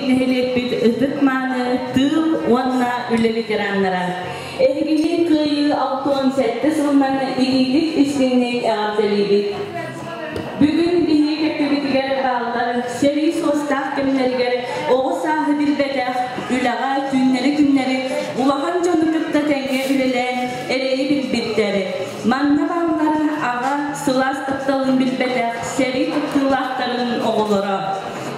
нэһилиэкпит ытык-мааны тыыл уонна үлэ ветераннара! Эһигини Кыайыы 67 сылынан илиитик-истиҥник эҕэрдэлиибит! Бүгүн биһиги кэккэбитигэр бааллар сэрии суостаах кэмнэригэр оҕо сааһы билбэтэх, үлэҕэ түүннэри-күннэри улахан дьону кытта тэҥҥэ үлэлээн эрэйи билбиттэр. Манна бааллар аҕа сылаас тапталын билбэтэх сэрии кыттыылаахтарын оҕолоро.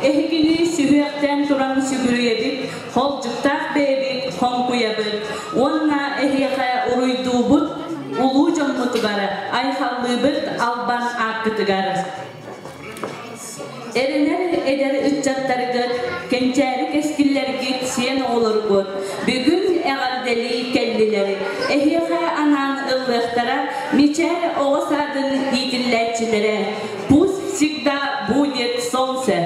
Эһигини сүһүөхтээн туран сүгүрүйэбит, холдьуктаах бэйэбит хоҥкуйабыт уонна эһиэхэ уруйдуубут улуу дьоммутугар айхаллыыбыт албан ааккытыгар. Эрэнэр эдэр ыччаттаргыт, кэнчээри кэскиллэргит сиэн оҕолоргут бүгүн эҕэрдэлии кэллилэр. Эһиэхэ анаан ыллыахтара Мичээр оҕо саадын иитиллээччилэрэ «Пусть всегда будет солнце».